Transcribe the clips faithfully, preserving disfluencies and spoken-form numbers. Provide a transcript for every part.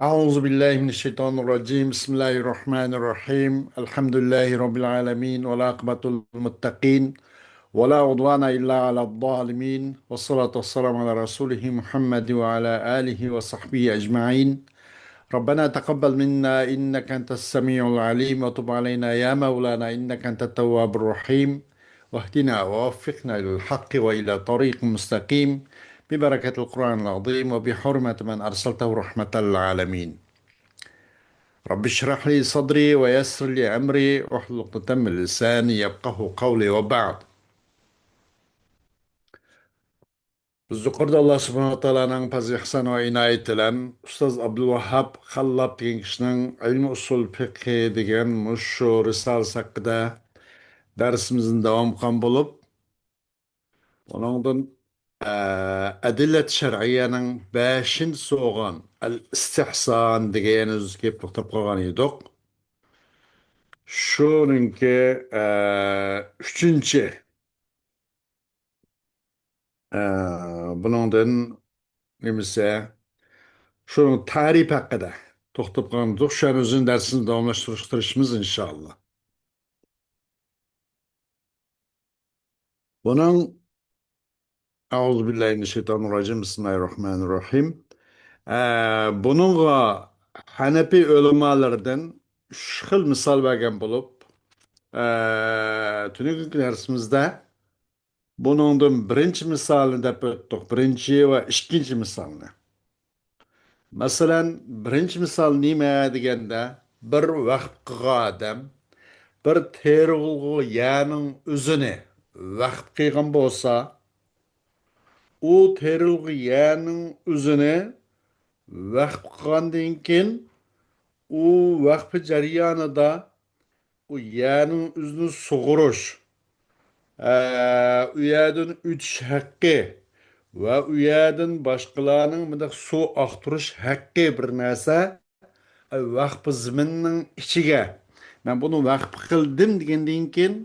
أعوذ بالله من الشيطان الرجيم. بسم الله الرحمن الرحيم. الحمد لله رب العالمين، والعاقبة للمتقين، ولا عدوان إلا على الظالمين، والصلاة والسلام على رسوله محمد وعلى آله وصحبه أجمعين. ربنا تقبل منا إنك أنت السميع العليم، وتب علينا يا مولانا إنك أنت التواب الرحيم، واهدنا ووفقنا إلى الحق وإلى طريق مستقيم، ببركة القرآن العظيم وبحرمة من أرسلته رحمة للعالمين. رب اشرح لي صدري ويسر لي أمري واحلل عقدة من لساني يفقهوا قولي وبعد. بىز يۇقىرىدا ئاللا سۇبھانەھۇ ۋە تائالانىڭ پەزلى ئېھسان ۋە ئىنايىتى بىلەن ئۇستاز ئابدۇلۋاھاب خاللاپ دېگەن كىشىنىڭ ئىلمى ئۇسۇل فىقھى دېگەن مۇشۇ رىسالىسى ھەققىدە دەرسىمىزنى داۋام قىلغان بولۇپ، ئۇنىڭدىن، ئە، ئەدىللەت شەرئىيەنىڭ بەشىنچىسى بولغان ئەل ئىستىھسان دېگەن يەنە ئۆزىگە كېلىپ توختاپ قالغان ئىدۇق. شۇنىڭكى، ئە، ئۈچىنچى، ئە، بۇنىڭدىن نېمىسى، شۇنىڭ تەرىپى ھەققىدە توختاپ قالغان ئىدۇق. شۇ يەنە ئۆزىنىڭ دەرسىنى داۋاملاشتۇرۇشقا تىرىشىمىز، ئىنشائاللا. بۇنىڭ، ئەئۇزۇ بىللاھى مىنەششەيتانىرراجىم، بىسمىللاھىرراھمانىرراھىم. ئە، بۇنىڭغا ھەنەپىي ئۆلىمالىرىدىن ئۈچ خىل مىسال بەرگەن بولۇپ، ئە، تۈنۈگۈنكى دەرسىمىزدە بۇنىڭدىن بىرىنچى مىسالنى دەپ ئۆتتۇق، بىرىنچى ۋە ئىككىنچى مىسالنى. مەسىلەن، بىرىنچى مىسال نېمە دېگەندە، بىر ۋەقىپ قىلغان ئادەم بىر تېرىلغۇ يەرنىڭ ئۆزىنى ۋەقىپ قىلغان بولسا، ئۇ تېرىلغۇ يەرنىڭ ئۆزىنى ۋەقىپ قىلغاندىن كېيىن، ئۇ ۋەقپى جەريانىدا ئۇ يەرنىڭ ئۆزىنى سۇغۇرۇش، ئە، ئۇ يەردىن ئۆتۈش ھەققى ۋە ئۇ يەردىن باشقىلارنىڭ مۇنداق سۇ ئاقتۇرۇش ھەققى بىر نەرسە، ئە، ۋەقپى زېمىننىڭ ئىچىگە مەن بۇنى ۋەقىپ قىلدىم دېگەندىن كېيىن،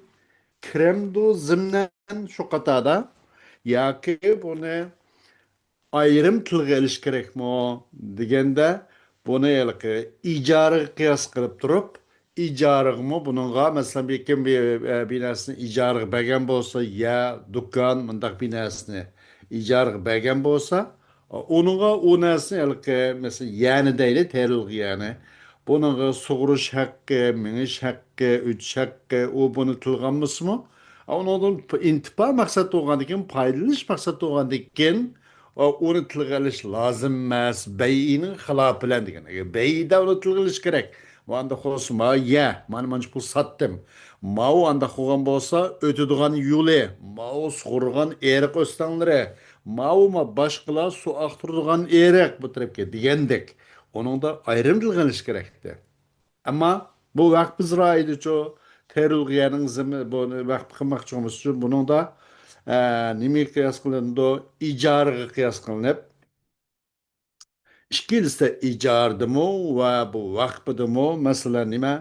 كىرەمدۇ زىمنەن شۇ قاتاردا ياكى بۇنى ئايرىم تىلغا ئېلىش كېرەكمۇ دېگەندە، بۇنى ھېلىقى ئىجارىگە قىياس قىلىپ تۇرۇپ، ئىجارىغىمۇ بۇنىڭغا، مەسىلەن، بىر كىم بىر، بىر نەرسىنى ئىجارىغا بەرگەن بولسا، يەر، دۇكان، مۇنداق بىر نەرسىنى ئىجارىغا بەرگەن بولسا، ئۇنىڭغا ئۇ نەرسىنى ھېلىقى، مەسىلەن، يەرنى دەيلى، تېرىلغۇ يەرنى. بۇنىڭغا سۇغۇرۇش ھەققى، مېڭىش ھەققى، ئۆتۈش ھەققى، ئۇ بۇنى تىلغا ئالمىسىمۇ، ئۇنىڭدىن ئىنتىپا مەقسەت بولغاندىكىن، پايدىلىنىش مەقسەت بولغاندىكىن، ئۇنى تىلغا ئېلىش لازىم ئەمەس، بەيئىنىڭ خىلاپى بىلەن دېگەن. بەيئىدە ئۇنى تىلغا ئېلىش كېرەك. مۇ ئانداق بولسا، ما يە، مانا مانچە پۇل ساتتىم. ماۋۇ ئانداق بولغان بولسا، ئۆتىدىغان يولى، ماۋۇ سۇغۇرغان ئېرىق ئۆستەڭلىرى، ماۋۇ ما باشقىلار سۇ ئاقتۇرىدىغان ئېرىق بۇ تەرەپكە دېگەندەك، ئۇنىڭدا ئايرىم تىلغا ئېلىش كېرەكتى. ئەمما بۇ ۋەقپى زىرائىدىچۇ، تېرىلغۇ يەرنىڭ زىممە-، بۇنى ۋەقپى قىلماقچى بولمىسىچۇ، بۇنىڭدا، ئە، نېمىگە قىياس قىلىنىدۇ؟ ئىجارىگە قىياس قىلىنىپ، ئىككىلىسى ئىجارىدىمۇ ۋە بۇ ۋەقپىدىمۇ، مەسىلەن، نېمە؟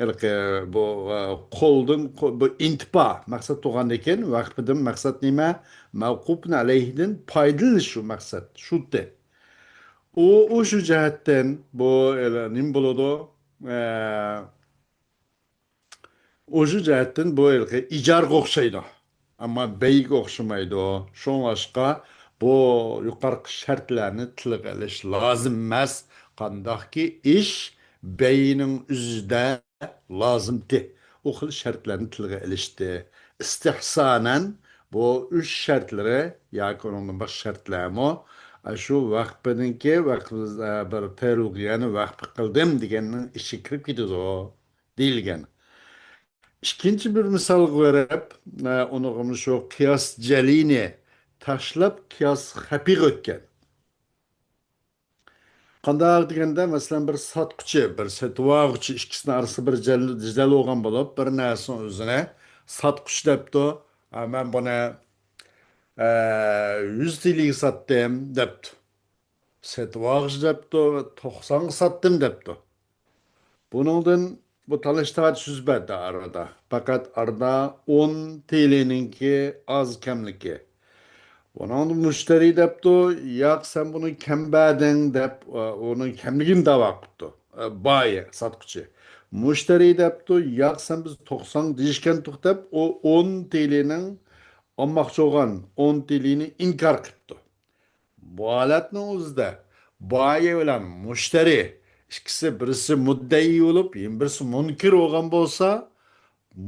ھېلىقى بۇ، ئە، قولدىن، قو-، بۇ ئىنتىپا مەقسەت تۇغاندىكىن، ۋەقپىدىن مەقسەت نېمە؟ مەۋقۇپۇن ئەلەيھىدىن پايدىلىنىش شۇ مەقسەت، شۇتى. ئۇ، ئۇ شۇ جەھەتتىن بۇ، ئە، نېمە بولىدۇ؟ ئە، ئۇ شۇ جەھەتتىن بۇ ھېلىقى ئىجارىگە ئوخشايدۇ. ئەمما بەيگە ئوخشىمايدۇ. شۇڭلاشقا بۇ يۇقىرىقى شەرتلەرنى تىلغا ئېلىش لازىم ئەمەس. قانداقكى ئىش بەينىڭ ئۆزىدە لازىمتى، ئۇ خىل شەرتلەرنى تىلغا ئېلىشتى. ئىستىھسانەن بۇ ئۈچ شەرتلىرى ياكى ئۇنىڭدىن باشقا شەرتلەرمۇ شۇ ۋەقپىنىڭكى، ۋەقپ-، بىر تېرىلغۇ يەرنى ۋەقپە قىلدىم دېگەننىڭ ئىچىگە كىرىپ كېتىدۇ دېيىلگەن. ئىككىنچى بىر مىسالغا بېرىپ، ئە، ئۇنىڭغا شۇ قىياس جەلىنى تاشلاپ، قىياس خەپىيغا ئۆتكەن. قانداق دېگەندە، مەسىلەن، بىر ساتقۇچى، بىر سېتىۋالغۇچى ئىككىسىنىڭ ئارىسىدا بىر جەل-، جېدەل بولغان بولۇپ، بىر نەرسىنىڭ ئۆزىنى ساتقۇچى دەپتۇ، «ئە، مەن بۇنى، ئە، يۈز تىلىگە ساتتىم» دەپتۇ. سېتىۋالغۇچى دەپتۇ، «توقسانغا ساتتىم» دەپتۇ. بۇنىڭدىن بۇ تالاش-تارتىش يۈز بەردى ئارىدا. پەقەت ئارىدا ئون تىلىنىڭكى ئاز كەملىكى. ئۇنىڭدا مۇشتەرى دەپتۇ، ياق، سەن بۇنى كەم بەردىڭ دەپ، ئۇنىڭ كەملىكىنى داۋا قىپتۇ. بايى، ساتقۇچى. مۇشتەرى دەپتۇ، ياق، سەن بىز توقسان دېيىشكەنتۇق دەپ، ئۇ ئون تىلىنىڭ ئالماقچى بولغان ئون تىلىنى ئىنكار قىپتۇ. بۇ ھالەتنىڭ ئۆزىدە بايى بىلەن مۇشتەرى ئىككىسى، بىرسى مۇددەئىي بولۇپ، يەنە بىرسى مۇنكىر بولغان بولسا،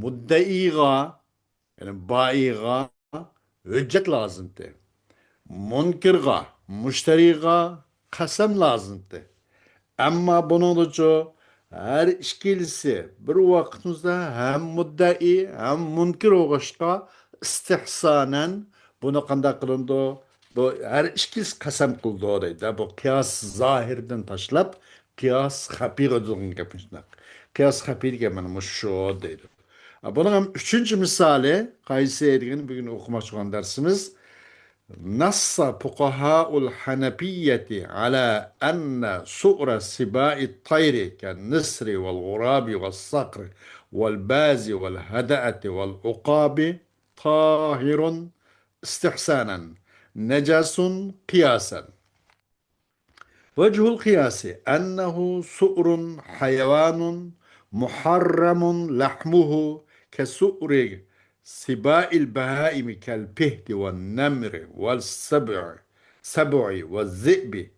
مۇددەئىيغا، يەنى بايىغا ھۆججەت لازىمتى. مۇنكىرغا، مۇشتەرىغا قەسەم لازىمتى. ئەمما بۇنىڭدىچۇ ھەر ئىككىلىسى بىر ۋاقىتنىڭدا ھەم مۇددەئىي، ھەم مۇنكىر بولغاچقا، ئىستىھسانەن بۇنى قانداق قىلىنىدۇ؟ بۇ ھەر ئىككىلىسى قەسەم قىلىدۇ دەيدۇ. بۇ قىياس زاھىردىن تاشلاپ، قىياس خەپىيگە ئۆتىدىغان گەپنى شۇنداق. قىياس خەپىي دېگەن مانا مۇشۇ دەيدۇ. بۇنىڭ ھەم ئۈچىنچى مىسالى قايسى دېگەن بۈگۈن ئوقۇماقچى بولغان دەرسىمىز. نص فقهاء الحنفية على أن سؤر سباع الطير كالنسر والغراب والصقر والباز والهدأة والعقاب طاهر استحسانا نجس قياسا. وجه القياس أنه سؤر حيوان محرم لحمه كسؤر سباع البهائم كالفهد والنمر والسبع سبع والذئب،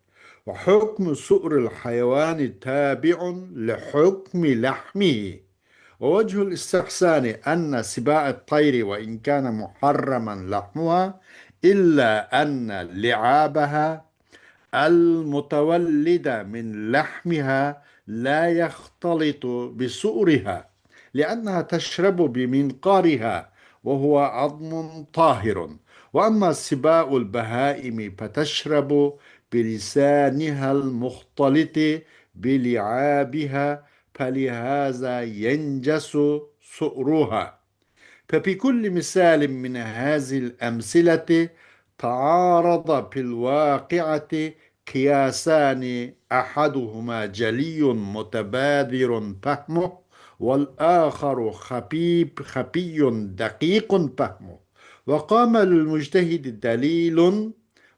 وحكم سؤر الحيوان تابع لحكم لحمه. ووجه الاستحسان أن سباع الطير وإن كان محرما لحمها إلا أن لعابها المتولد من لحمها لا يختلط بسؤرها، لأنها تشرب بمنقارها وهو عظم طاهر. وأما سباع البهائم فتشرب بلسانها المختلط بلعابها، فلهذا ينجس سؤرها. ففي كل مثال من هذه الأمثلة تعارض في الواقعة قياسان، أحدهما جلي متبادر فهمه، والآخر خفي، خفي دقيق فهمه. وقام للمجتهد دليل،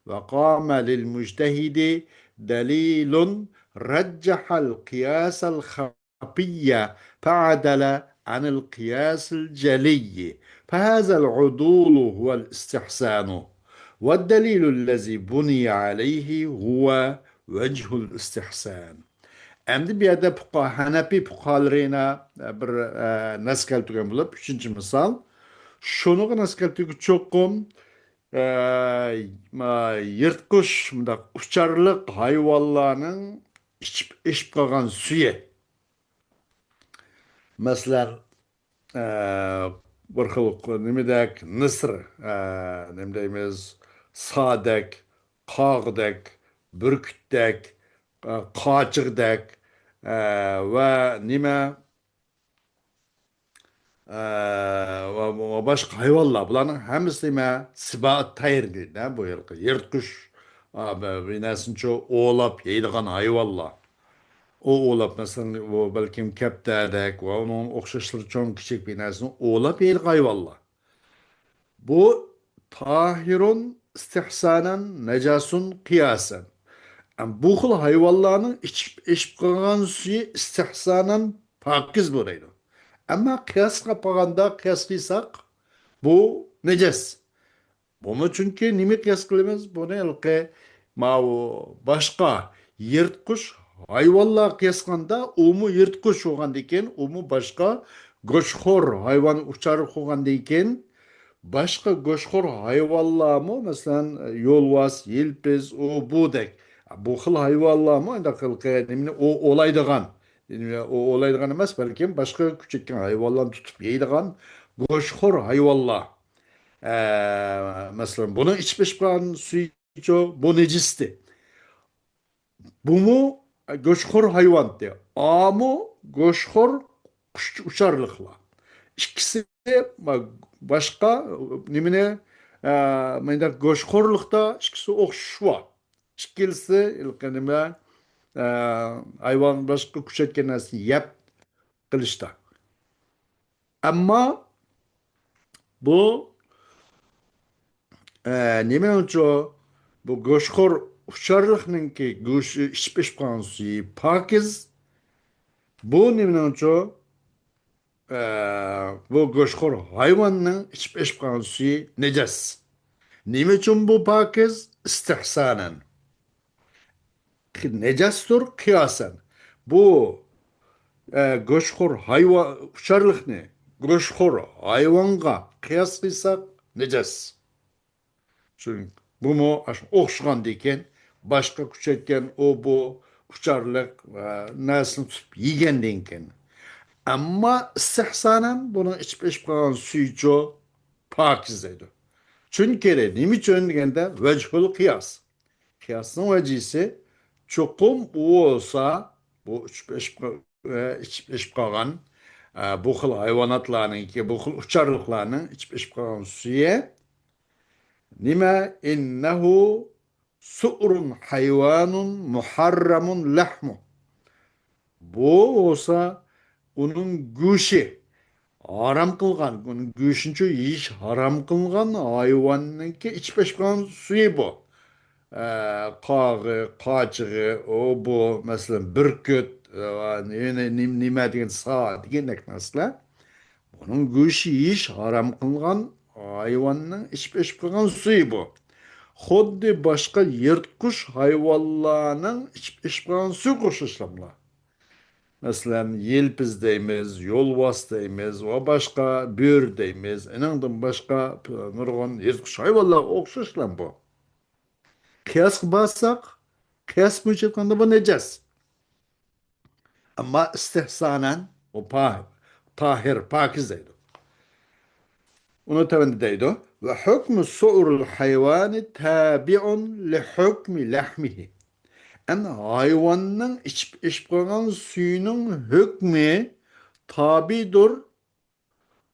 وقام للمجتهد دليل رجح القياس الخفي الخفي فعدل عن القياس الجلي، فهذا العدول هو الاستحسان، والدليل الذي بني عليه هو وجه الاستحسان. ئەمدى بۇ يەردە پۇقا-، ھەنەپىي پۇقاھالىرىنا بىر، ئە، نەس كەلتۈرگەن بولۇپ، ئۈچىنچى مىسال. شۇنىڭغا نەس كەلتۈرگۈچى چوقۇم، ئە، ما-، يىرتقۇچ، مۇنداق ئۇچارلىق ھايۋانلارنىڭ ئىچىپ، ئېشىپ قالغان سۈيى. مەسىلەن، ئە، بىر خىل نېمىدەك، نىسر، ئە، نېمە دەيمىز، سادەك، قاغىدەك، بۈركۈتتەك، ئە، قاچىغدەك، ئە، ۋە نېمە، ئە، ۋە، ۋە باشقا ھايۋانلار، بۇلارنىڭ ھەممىسى نېمە؟ سىبائۇت تەير دەيدۇ، بۇ ھېلىقى يىرتقۇچ، ئا، بە-، بىر نەرسىنىچۇ ئوۋلاپ يەيدىغان ھايۋانلار. ئۇ ئوۋلاپ، مەسىلەن، ئۇ بەلكىم كەپتەردەك ۋە ئۇنىڭ ئوخشاشلىرى چوڭ كىچىك بىر نەرسىنى ئوۋلاپ يەيدىغان ھايۋانلار. بۇ تاھىرۇن ئىستىھسانەن نەجاسۇن قىياسەن. ئەم، بۇ خىل ھايۋانلارنىڭ ئىچىپ، ئېشىپ قالغان سۈيى ئىستىھسانەن پاكىز بولايدۇ. ئەمما قىياسقا قىلغاندا، قىياس قىلساق، بۇ نەجەس. بۇمۇ چۈنكى نېمە قىياس قىلىمىز؟ بۇنى ھېلىقى ماۋۇ باشقا يىرتقۇچ ھايۋانلار قىياس قىلغاندا، ئۇمۇ يىرتقۇچ بولغاندىن كېيىن، ئۇمۇ باشقا گۆشخور ھايۋان ئۇچار قىلغاندىن كېيىن، باشقا گۆشخور ھايۋانلارمۇ، مەسىلەن، يولۋاس، يىلپىز، ئۇ، بۇدەك، بۇ خىل ھايۋانلارمۇ ئانداق ھېلىقى نېمىنى ئو-، ئولايدىغان، ئو-، ئولايدىغان ئەمەس، بەلكىم باشقا كۆچەتكەن ھايۋانلارنى تۇتۇپ يەيدىغان گۆشخور ھايۋانلار. ئە، مەسىلەن، بۇنىڭ ئىچىپ ئېشىپ قالغان سۈيىچۇ، بۇ نىجىستى. بۇمۇ گۆشخور ھايۋانتى. ئامۇ گۆشخور قۇش ئۇچارلىقلار. ئىككىسى باشقا نېمىنى، ئە، مۇنداق گۆشخورلۇقتا ئىككىسى ئوخشىشى بار. ئىككىلىسى ھېلىقى نېمە، ئە، ھايۋان باشقا كۆچەتكەن نەرسىنى يەپ قىلىشتا. ئەمما بۇ، ئە، نېمىنىڭچۇ بۇ گۆشخور ئۇچارلىقنىڭكى گۆشى ئىچىپ ئېشىپ قالغان سۈيى پاكىز. بۇ نېمىنىڭچۇ، ئە، بۇ گۆشخور ھايۋاننىڭ ئىچىپ ئېشىپ قالغان سۈيى نەجەس. نېمە ئۈچۈن بۇ پاكىز؟ ئىستىھسانەن. نەجەستۇر قىياسەن. بۇ، ئە، گۆشخور ھايۋان، ئۇچارلىقنى گۆشخور ھايۋانغا قىياس قىلساق نەجەس. چۈنكى بۇمۇ ئاشۇ ئوخشىغاندىن كېيىن باشقا كۈچەيتكەن ئۇ بۇ ئۇچارلىق، ئە، نەرسىنى تۇتۇپ يېگەندىن كېيىن. ئەمما ئىستىھسانەن بۇنىڭ ئىچىپ ئېشىپ قالغان سۈيىچۇ پاكىز دەيدۇ. چۈنكى نېمە ئۈچۈن دېگەندە ۋەجھۇل قىياس. قىياسنىڭ ۋەجىسى چوقۇم ئۇ بولسا، بۇ ئىچىپ ئېشىپ، ئە، ئىچىپ ئېشىپ قالغان، ئە، بۇ خىل ھايۋاناتلارنىڭكى، بۇ خىل ئۇچارلىقلارنىڭ ئىچىپ ئېشىپ قالغان سۈيى نېمە؟ ئىننەھۇ سۇئرۇن ھايۋانۇن مۇھەررەمۇن لەھمۇ. بۇ بولسا ئۇنىڭ گۆشى ھارام قىلغان، ئۇنىڭ گۆشىنىچۇ يېيىش ھارام قىلغان ھايۋاننىڭكى ئىچىپ ئېشىپ قالغان سۈيى بۇ. ئە، قاغى، قاچىغى، ئۇ بۇ، مەسىلەن، بۈركۈت، ئە، نېمە، نېمە، نېمە دېگەن، سا دېگەندەك نەرسىلەر. بۇنىڭ گۆشى يېيىش ھارام قىلغان ھايۋاننىڭ ئىچىپ ئېشىپ قالغان سۈيى بۇ. خۇددى باشقا يىرتقۇچ ھايۋانلارنىڭ ئىچىپ ئېشىپ قالغان سۈيىگە ئوخشاشلاملا. مەسىلەن، يىلپىز دەيمىز، يولۋاس دەيمىز ۋە باشقا، بۆرە دەيمىز. ئېنىڭدىن باشقا نۇرغۇن يىرتقۇچ ھايۋانلارغا ئوخشاشلام بۇ. قىياسقا بارساق، قىياس بويىچە ئېيتقاندا بۇ نەجەس. ئەمما ئىستىھسانەن ئۇ پا-، تاھىر، پاكىز دەيدۇ. ئۇنى تۆۋەندە دەيدۇ. ۋە ھۆكمۇ سۇئرۇل ھايۋانى تابىئۇن لىھۆكمى لەھمىھى. ئەن ھايۋاننىڭ ئىچىپ، ئىچىپ قالغان سۈيىنىڭ ھۆكمى تابىدۇر.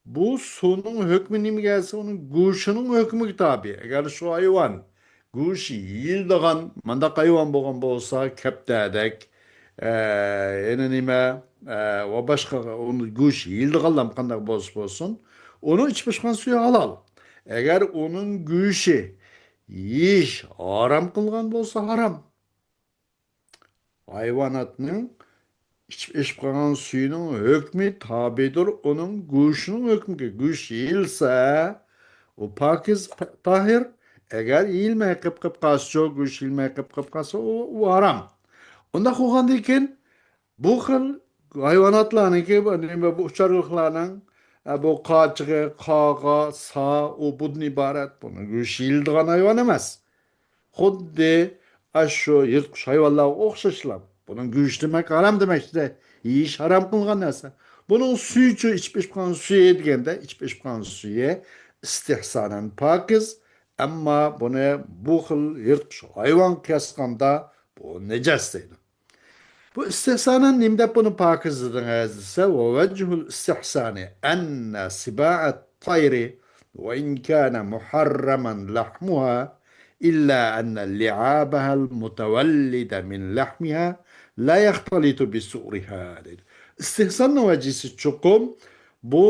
بۇ سۇنىڭ ھۆكمى نېمىگە دېسە، ئۇنىڭ گۆشىنىڭ ھۆكمىگە تابىئ. ئەگەر شۇ ھايۋان گۆشى يېيىلىدىغان مانداق ھايۋان بولغان بولسا، كەپتەردەك، ئە، يەنە نېمە، ئە، ۋە باشقا ئۇنىڭ گۆشى يېيىلىدىغانلام قانداق بولسا بولسۇن، ئۇنىڭ ئىچىپ ئىچقان سۈيى ھالال. ئەگەر ئۇنىڭ گۆشى يېيىش ھارام قىلغان بولسا، ھارام. ھايۋاناتنىڭ ئىچىپ، ئېشىپ قالغان سۈيىنىڭ ھۆكمى تابىدۇر ئۇنىڭ گۆشىنىڭ ھۆكمىگە. گۆش يېيىلسە، ئۇ پاكىز، تاھىر. ئەگەر يېيىلمەي قېلىپ، قېلىپ قالسىچۇ، گۆش يېيىلمەي قېلىپ، قېلىپ قالسا، ئۇ، ئۇ ھارام. ئۇنداق بولغاندىن كېيىن، بۇ خىل ھايۋاناتلارنىڭكى، بۇ نېمە، بۇ ئۇچارلىقلارنىڭ، ئە، بۇ قاچىغى، قاغا، سا، ئۇ بۇدىن ئىبارەت. بۇنىڭ گۆشى يېيىلىدىغان ھايۋان ئەمەس. خۇددى ئاشۇ يىرتقۇچ ھايۋانلارغا ئوخشاشلا. بۇنىڭ گۆشى دېمەك ھارام دېمەكچىدە، يېيىش ھارام قىلىنغان نەرسە. بۇنىڭ سۈيىچۇ، ئىچىپ ئېشىپ قالغان سۈيى دېگەندە، ئىچىپ ئېشىپ قالغان سۈيى ئىستىھسانەن پاكىز، ئەمما بۇنى بۇ خىل يىرتقۇچ ھايۋانغا قىياسلىغاندا بۇ نەجەس دەيدۇ. بۇ ئىستىھسانەن نېمە دەپ بۇنى پاكىز دېدىڭىز دېسە، ووجه الاستحسان أن سباع الطير وإن كان محرما لحمها إلا أن لعابها المتولد من لحمها لا يختلط بسؤرها دەيدۇ. ئىستىھساننىڭ ۋەجىسى چوقۇم بۇ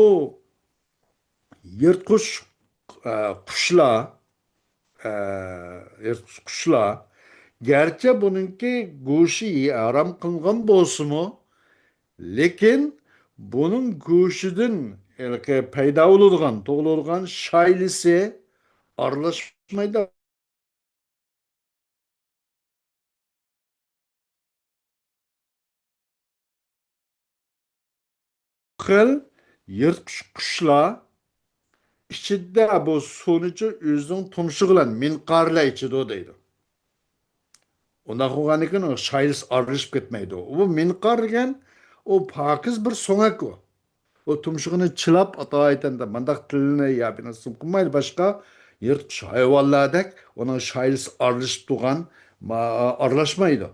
يىرتقۇچ، ئە، قۇشلار، ئە، يىرتقۇچ قۇشلار، گەرچە بۇنىڭكى گۆشى ھارام قىلىنغان بولسىمۇ، لېكىن بۇنىڭ گۆشىدىن ھېلىقى پەيدا بولىدىغان، تۇغۇلىدىغان شايلىسى ئارىلاشمايدۇ. خىل يىرتقۇچ قۇشلار ئىچىدە بۇ سۇنىچۇ ئۆزىنىڭ تۇمشۇقى بىلەن مىنقار بىلەن ئىچىدۇ دەيدۇ. ئۇنداق بولغاندىكىن ئۇ شايلىسى ئارىلىشىپ كەتمەيدۇ. ئۇ مىنقار دېگەن ئۇ پاكىز بىر سۆڭەك ئۇ. ئۇ تۇمشۇقىنى چىلاپ ئاتايتەن مانداق تىلىنى يا بىناسىنى قىلمايدۇ، باشقا يىرتقۇچ ھايۋانلاردەك ئۇنىڭ شايلىسى ئارىلىشىپ تۇرغان، ما-، ئارىلاشمايدۇ.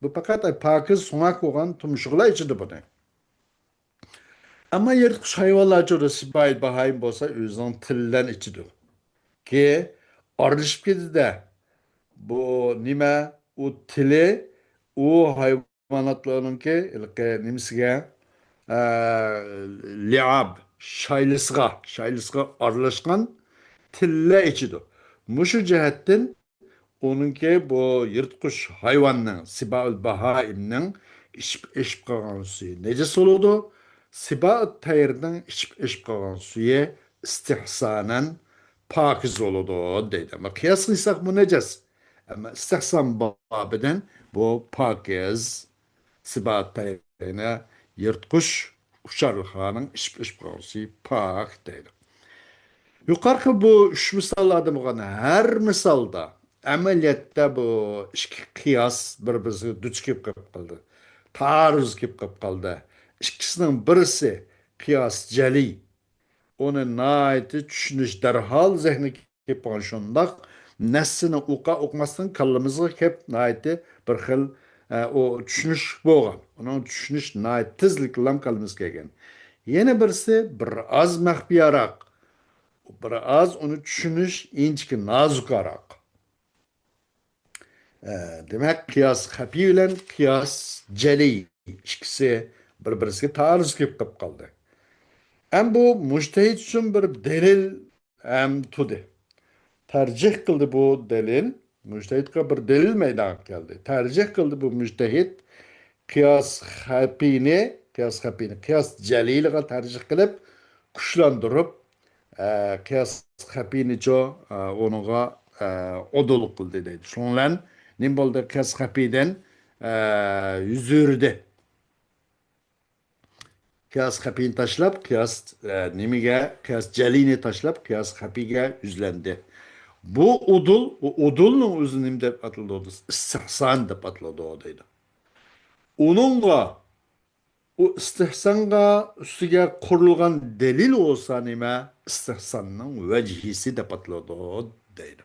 بۇ پەقەت پاكىز سۆڭەك بولغان تۇمشۇقلا ئىچىدۇ بۇنى. ئەمما يىرتقۇچ ھايۋانلارچۇ، سىبايىت باھايىم بولسا ئۆزىنىڭ تىلى بىلەن ئىچىدۇ. كى ئارىلىشىپ كېتىدۇ. بۇ نېمە؟ ئۇ تىلى، ئۇ ھايۋاناتلارنىڭكى ھېلىقى نېمىسىگە، ئە، لىئاب، شايلىسىغا، شايلىسىغا ئارىلاشقان تىللە ئىچىدۇ. مۇشۇ جەھەتتىن ئۇنىڭكى بۇ يىرتقۇچ ھايۋاننىڭ، سىبائۇل باھائىمنىڭ ئىچىپ، ئېشىپ قالغان سۈيى نەجىس بولىدۇ. سىبائۇت تەيرنىڭ ئىچىپ، ئېشىپ قالغان سۈيى ئىستىھسانەن پاكىز بولىدۇ دەيدۇ. ئەمما قىياس قىلساق بۇ نەجىس. ئەمما ئىستىھسان بابىدىن بۇ پاكىز. سىبائۇت تەيرنى يىرتقۇچ ئۇچارلىقلارنىڭ ئىچىپ، ئېشىپ قالغان سۈيى پاك دەيدۇ. يۇقىرىقى بۇ ئۈچ مىساللاردىن بولغان ھەر مىسالدا ئەمەلىيەتتە بۇ ئىككى قىياس بىر-بىرىگە دۇچ كېلىپ قېلىپ قالدى. تائارۇز كېلىپ قېلىپ قالدى. ئىككىسىنىڭ بىرسى قىياس جەلىي. ئۇنى ناھايىتى چۈشىنىش دەرھال زېھنىگە كېلىپ قالغان شۇنداق نەسسىنى ئوقا ئوقۇماستىن كاللىمىزغا كېلىپ ناھايىتى بىر خىل، ئە، ئۇ چۈشىنىشلىك بولغان. ئۇنىڭ چۈشىنىش ناھايىتى تېزلىكلا كاللىمىزغا كەلگەن. يەنە بىرسى بىر ئاز مەخپىيراق. بىر ئاز ئۇنى چۈشىنىش ئىنچىكە نازۇكراق. ئە، دېمەك، قىياس خەپىي بىلەن قىياس جەلىي ئىككىسى بىر-بىرسىگە تائارۇز كېلىپ قېلىپ قالدى. ئەم بۇ مۇجتەھىد ئۈچۈن بىر دەلىل ھەم تۇدى. تەرجىھ قىلدى بۇ دەلىل. مۇجتەھىدقا بىر دەلىل مەيدانغا كەلدى. تەرجىھ قىلدى بۇ مۇجتەھىد قىياس خەپىينى، قىياس خەپىينى، قىياس جەلىيلىغا تەرجىھ قىلىپ، كۈچلەندۈرۈپ، ئە، قىياس خەپىينىچۇ، ئە، ئۇنىڭغا، ئە، ئۇدۇل قىلدى دەيدۇ. شۇنىڭ بىلەن نېمە بولدى؟ قىياس خەپىيدىن، ئە، يۈز ئۆرۈدى. قىياس خەپىينى تاشلاپ، قىياس، ئە، نېمىگە؟ قىياس جەلىينى تاشلاپ، قىياس خەپىيگە يۈزلەندى. بۇ ئۇدۇل، ئۇ ئۇدۇلنىڭ ئۆزى نېمە دەپ ئاتىلىدۇ؟ ئىستىھسان دەپ ئاتىلىدۇ دەيدۇ. ئۇنىڭغا، ئۇ ئىستىھسانغا ئۈستىگە قۇرۇلغان دەلىل بولسا نېمە؟ ئىستىھساننىڭ ۋەجھىسى دەپ ئاتىلىدۇ دەيدۇ.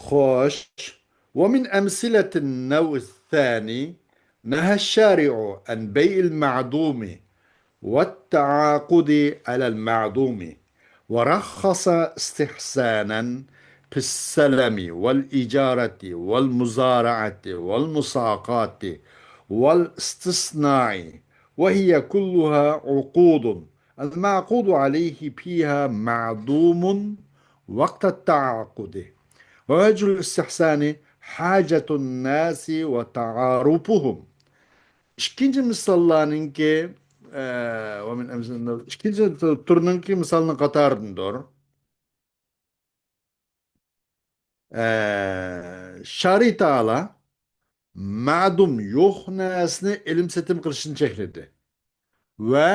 خوش. ومن أمثلة النوع الثاني نهى الشارع عن بيع المعدوم والتعاقد على المعدوم، ورخص استحسانا في السلم والإجارة والمزارعة والمساقاة والاستصناع، وهي كلها عقود المعقود عليه فيها معدوم وقت التعاقد، ووجه الاستحسان حاجة الناس وتعارفهم. ئىككىنچى مىساللارنىڭكى، ئە، ئىككىنچى تۈرنىڭكى مىسالنىڭ قاتارىدىندۇر. ئە، شارى تائالا مەدۇم يوق نەرسىنى ئېلىم سېتىم قىلىشتىن چەكلىدى. ۋە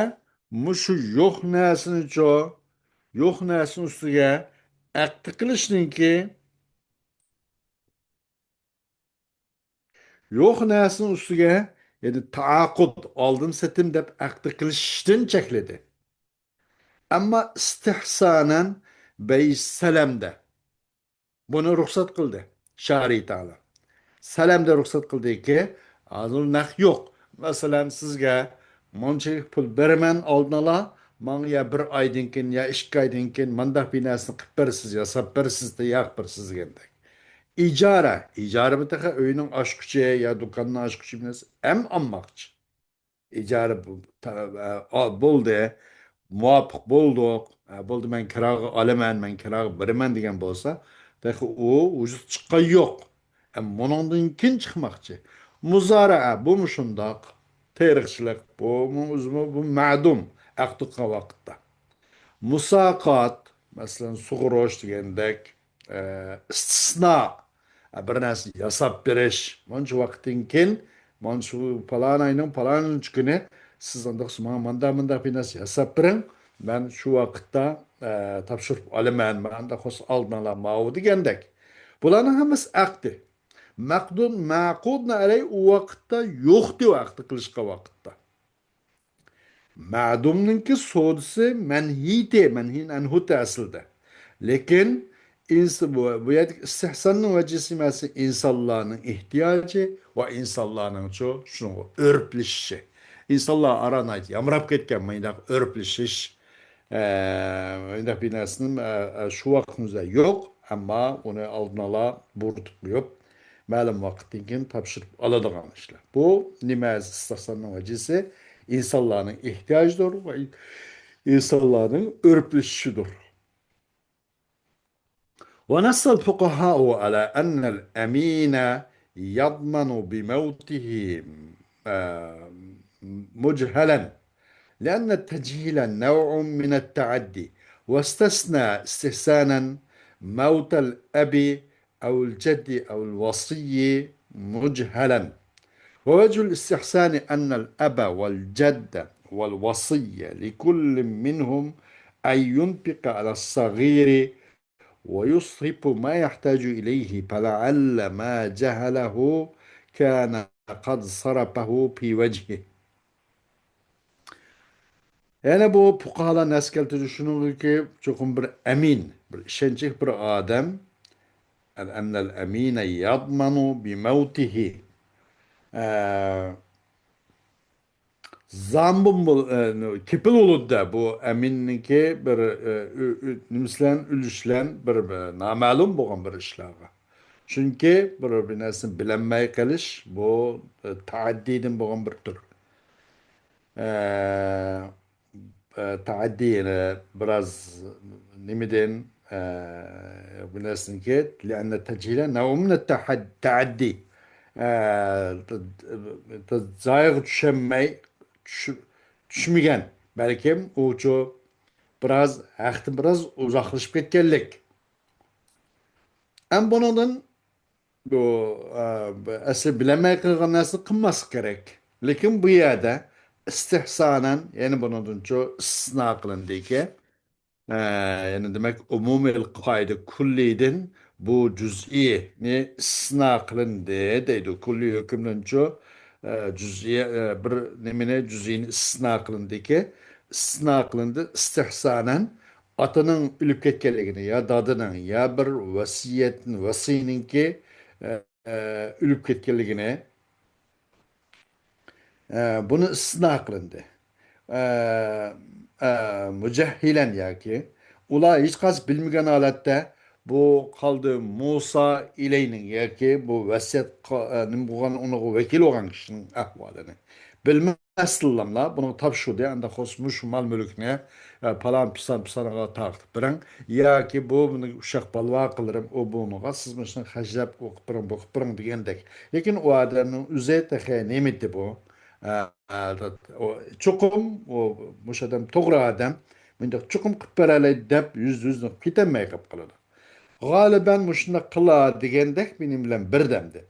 مۇشۇ يوق نەرسىنىچۇ، يوق نەرسىنىڭ ئۈستىگە ئەقدى قىلىشنىڭكى، يوق نەرسىنىڭ ئۈستىگە، يەنى تائاقۇد، ئالدىن سېتىم دەپ ئەقدى قىلىشتىن چەكلىدى. ئەمما ئىستىھسانەن بەي سەلەمدە بۇنى رۇخسەت قىلدى شارى تائالا. سەلەمدە رۇخسەت قىلدىكى، ھازىر نەق يوق. مەسىلەن، سىزگە مۇنچىلىك پۇل بېرىمەن ئالدىن ئالا، ماڭا يا بىر ئايدىن كېيىن، يا ئىككى ئايدىن كېيىن مانداق بىر نەرسىنى قىلىپ بېرىسىز، ياساپ بېرىسىز، تەييار قىلىپ بېرىسىز دېگەندەك. ئىجارە، ئىجارە بۇ تېخى ئۆينىڭ ئاچقۇچى يا دۇكاننىڭ ئاچقۇچى ئەمەس، ئەم ئالماقچى. ئىجارە بۇ، تا-، ئە، ئا، بولدى، مۇۋاپىق بولدۇق، ئە، بولدى، مەن كىراغا ئالىمەن، مەن كىراغا بېرىمەن دېگەن بولسا، تېخى ئۇ ۋۇجۇدقا چىققان يوق. ئە، مۇنىڭدىن كېيىن چىقماقچى. مۇزارەئە، بۇمۇ شۇنداق. تېرىقچىلىق، بۇمۇ ئۆزىمۇ، بۇ مەدۇم، ئەقدى قىلغان ۋاقىتتا. مۇساقات، مەسىلەن، سۇغۇرۇش دېگەندەك، ئە، ئىستىسنا، ئە، بىر نەرسە ياساپ بېرىش. مانچە ۋاقىتتىن كېيىن، مانچە پالان ئاينىڭ پالانىنچى كۈنى سىز ئانداق ماڭا مانداق، مانداق بىر نەرسە ياساپ بېرىڭ، مەن شۇ ۋاقىتتا، ئە، تاپشۇرۇپ ئالىمەن، مانداق بولسا ئالدىن ئالا ماۋۇ دېگەندەك. بۇلارنىڭ ھەممىسى ئەقدى. مەقدۇن، مەقۇدنى ئەلەي ئۇ ۋاقىتتا يوقتى ئەقدى قىلىشقا ۋاقىتتا. مەدۇمنىڭكى سودىسى مەنھىيتى، مەنھىي ئەنھۇتى ئەسلىدە. لېكىن ئىنس-، بۇ، بۇ يەردىكى ئىستىھساننىڭ ۋەجىسى نېمىسى؟ ئىنسانلارنىڭ ئېھتىياجى ۋە ئىنسانلارنىڭچۇ شۇنىڭغا ئۆرپلىشىشى. ئىنسانلار ئارا ناھايىتى يامراپ كەتكەن مۇنداق ئۆرپلىشىش، ئە، مۇنداق بىر نەرسىنىڭ، ئە، ئە، شۇ ۋاقىتنىڭ ئۆزىدە يوق، ئەمما ئۇنى ئالدىن ئالا بۇرۇتۇپ قويۇپ، مەلۇم ۋاقىتتىن كېيىن تاپشۇرۇپ ئالىدىغان ئىشلار. بۇ نېمە ئىستىھساننىڭ ۋەجىسى؟ ئىنسانلارنىڭ ئېھتىياجىدۇر ۋە ئىنسانلارنىڭ ئۆرپلىشىشىدۇر. ونص الفقهاء على أن الأمين يضمن بموته، آه، مجهلا، لأن التجهيل نوع من التعدي، واستثنى استحسانا موت الأب أو الجد أو الوصي مجهلا. ووجه الاستحسان أن الأب والجد والوصي لكل منهم أن ينفق على الصغير ويصرف ما يحتاج إليه، فلعل ما جهله كان قد صرفه في وجهه. يەنە بۇ پۇقاھالار نەس كەلتۈردى شۇنىڭغىكى، چوقۇم بىر ئەمىن، بىر ئىشەنچلىك بىر ئادەم، أن الأمين يضمن بموته، ئە، زامىن بول-، ئە، كېپىل بولىدۇ-دە، بۇ ئەمىننىڭكى بىر، ئە، ئۆ-، ئۆ-، نېمىسى بىلەن، ئۈلۈشى بىلەن بىر، بىر نامەلۇم بولغان بىر ئىشلارغا. چۈنكى بىر، بىر نەرسىنى بىلەلمەي قېلىش، بۇ، ئە، تەئەددىدىن بولغان بىر تۈر. ئە، ئە، تەئەددى يەنە بىراز نېمىدىن، ئە، بۇ نەرسىنىڭكى، لأن التجهيل نوع من التحد-، تەئەددى. ئە، ت-، ت-، جايىغا چۈشەلمەي، چۈش-، چۈشمىگەن. بەلكىم ئۇچۇ بىراز ھەقتىن بىراز ئۇزاقلىشىپ كەتكەنلىك. ئەم بۇنىڭدىن بۇ، ئە، ئەسلى بىلەلمەي قىلغان نەرسىنى قىلماسلىق كېرەك. لېكىن بۇ يەردە ئىستىھسانەن، يەنى بۇنىڭدىنچۇ ئىستىسنا قىلىندىكى، ئە، يەنى دېمەك، ئومۇمىي قائىدە كۈللىدىن بۇ جۈزئىينى ئىستىسنا قىلىندى دەيدۇ. كۈللىي ھۆكۈمدىنچۇ، ئە، جۈزئىي، ئە، بىر نېمىنى، جۈزئىينى ئىستىسنا قىلىندىكى، ئىستىسنا قىلىندى ئىستىھسانەن، ئاتىنىڭ ئۆلۈپ كەتكەنلىكىنى يا دادىنىڭ يا بىر ۋەسىيەت، ۋەسىينىڭكى، ئە، ئە، ئۆلۈپ كەتكەنلىكىنى، ئە، بۇنى ئىستىسنا قىلىندى. ئە، ئە، مۇجەھھىلەن ياكى ئۇلار ھېچقايسى بىلمىگەن ھالەتتە بۇ قالدى مۇسا ئىلەينىڭ ياكى بۇ ۋەسىيەت قا-، ئە، نېمە بولغان ئۇنىڭغا ۋەكىل بولغان كىشىنىڭ ئەھۋالىنى بىلمەي ئەسلىلەملا بۇنىڭغا تاپشۇردى. ئەندى خوس مۇشۇ مال مۈلۈكنى، ئە، پالان پىسان پىسانغا تارقىتىپ بېرىڭ ياكى بۇ مېنىڭ ئۇششاق بالىۋاقىلىرىم ئۇ بۇنىڭغا سىز مۇشۇنى خەجلەپ ئوقۇپ بېرىڭ، بوقۇپ بېرىڭ دېگەندەك. لېكىن ئۇ ئادەمنىڭ ئۆزى تېخى نېمىدى بۇ؟ ئە، ئە، ئۇ چوقۇم ئۇ، مۇشۇ ئادەم توغرا ئادەم، مۇنداق چوقۇم قىلىپ بېرەلەيدۇ دەپ يۈزدە يۈز قىلىپ كېتەلمەي قېلىپ قالىدۇ. غالىبەن مۇشۇنداق قىلار دېگەندەك مېنىڭ بىلەن بىردەمدە.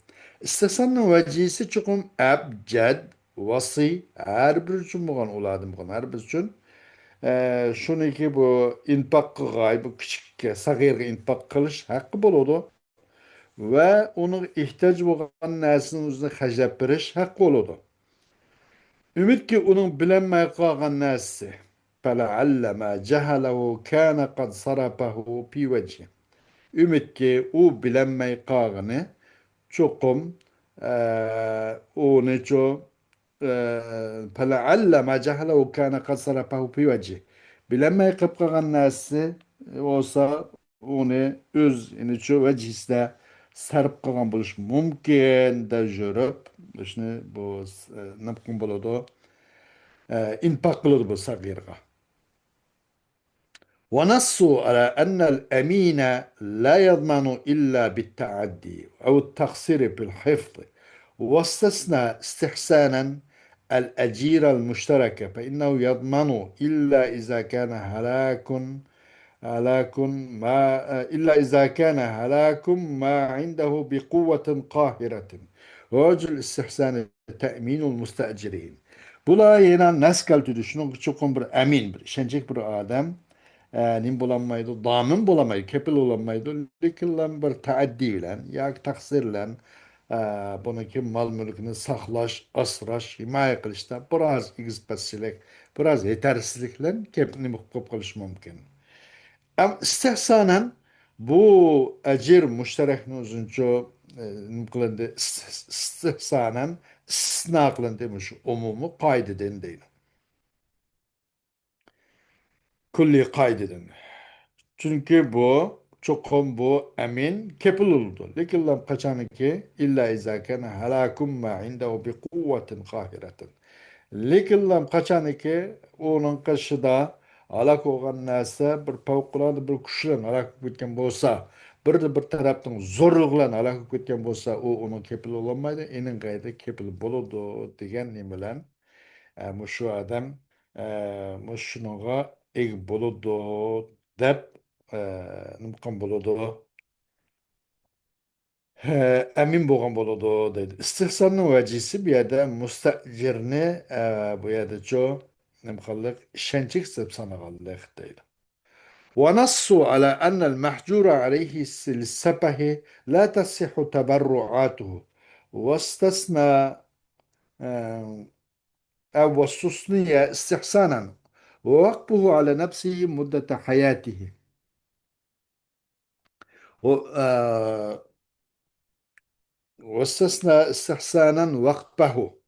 ئىستىساننىڭ ۋەجىسى چوقۇم ئەب، جەد، ۋاسىي، ھەر بىر ئۈچۈن بولغان، ئۇلاردىن بولغان ھەر بىر ئۈچۈن، ئە، شۇنىڭكى بۇ ئىنپاق قىلغاي، بۇ كىچىك سەغىرگە ئىنپاق قىلىش ھەققى بولىدۇ ۋە ئۇنىڭ ئېھتىياجى بولغان نەرسىنى ئۆزىنى خەجلەپ بېرىش ھەققى بولىدۇ. ئۈمىدكى ئۇنىڭ بىلەلمەي قالغان نەرسىسى، فلعل ما جهله كان قد صرفه في وجهه. ئۈمىدكى ئۇ بىلەلمەي قالغىنى چوقۇم، ئە، ئۇنىچۇ، ئە، فلعل ما جهله كان قد صرفه في وجهه. بىلەلمەي قېلىپ قالغان نەرسىسى بولسا، ئۇنى ئۆز، يەنىچۇ، ۋەجىسىدە سەرپ قىلغان بولۇشى مۇمكىن دەپ يۈرۈپ، شۇنى بۇ، ئە، نېمە قىلغان بولىدۇ؟ ئە، ئىنپاق قىلىدۇ بۇ سەغىرغا. ونصوا على أن الأمين لا يضمن إلا بالتعدي أو التقصير في الحفظ، واستثنى استحسانا الأجير المشترك، فإنه يضمن إلا إذا كان هلاك، هلاك ما، إلا إذا كان هلاك ما عنده بقوة قاهرة، ووجه الاستحسان تأمين المستأجرين. بۇلار يەنە نەس كەلتۈردى. شۇنىڭغا چوقۇم بىر ئەمىن، بىر ئىشەنچلىك بىر ئادەم، ئە، نېمە بولالمايدۇ، دامىن بولالمايدۇ، كېپىل بولالمايدۇ. لېكىنلا بىر تەئەددى بىلەن ياكى تەقسىر بىلەن، ئە، بۇنىڭكى مال مۈلكىنى ساقلاش، ئاسراش، ھىمايە قىلىشتا بىراز ئېگىز پەسچىلىك، بىراز يېتەرسىزلىك بىلەن كېپ-، نېمە قىلىپ قېلىشى مۇمكىن. ئەم ئىستىھسانەن بۇ ئەجىر مۇشتەرەكنى ئۆزىنىڭچۇ، ئە، نېمە قىلىندى؟ ئىس-، ئىستىھسانەن ئىستىسنا قىلىندى مۇشۇ ئومۇمىي قائىدىدىن دەيدۇ. كۈللىي قائىدىدىن. چۈنكى بۇ چوقۇم بۇ ئەمىن كېپىل بولىدۇ. لېكىنلا قاچانكى، إلا إذا كان هلاك ما عنده بقوة قاهرة. لېكىنلا قاچانكى ئۇنىڭ قېشىدا ھالاك بولغان نەرسە بىر پەۋقۇلئاددە بىر كۈچ بىلەن ھالاك بولۇپ كەتكەن بولسا، بىر، بىر تەرەپنىڭ زورلۇقى بىلەن ھالاك بولۇپ كەتكەن بولسا، ئۇ ئۇنىڭ كېپىلى بولالمايدۇ، ئېنىڭ غەيرىدە كېپىل بولىدۇ دېگەن نېمە بىلەن، ئە، مۇشۇ ئادەم، ئە، مۇشۇنىڭغا ئىگە بولىدۇ دەپ، ئە، نېمە قىلغان بولىدۇ؟ ھە، ئەمىن بولغان بولىدۇ دەيدۇ. ئىستىھساننىڭ ۋەجىسى بۇ يەردە مۇستەئجىرنى، ئە، بۇ يەردىچۇ نېمە قىلىق، ئىشەنچلىك دەپ سانىغانلىق دەيدۇ. ونصوا على أن المحجور عليه للسفه لا تصح تبرعاته واستثنى، آه، أو واستثني استحسانا ووقفه على نفسه مدة حياته. و، آه، واستثنى استحسانا وقفه.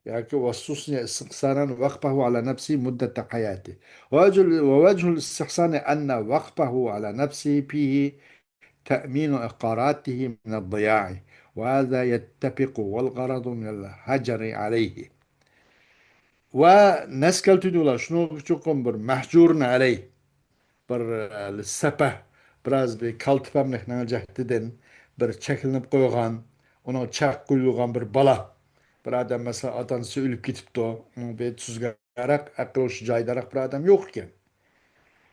ياكى واستثني استحسانا وقفه على نفسه مدة حياته. ووجه، ووجه الاستحسان أن وقفه على نفسه فيه تأمين عقاراته من الضياع. وهذا يتفق والغرض من الحجر عليه. ۋە نەس كەلتۈردى ئۇلار. شۇنىڭغا چوقۇم بىر مەھجۇرۇن ئەلەي، بىر، ئە، سەپەھ، بىراز بىر كالتە پەملىكنىڭ جەھىتىدىن بىر چەكلىنىپ قويغان، ئۇنىڭ چەك قويۇلغان بىر بالا. بىر ئادەم، مەسىلەن، ئاتا-ئانىسى ئۆلۈپ كېتىپتۇ. ئۇنىڭ بېيىت سۈزگەنرەك، ئەقلى ھوشى جايىدىراق بىر ئادەم يوق ئىكەن.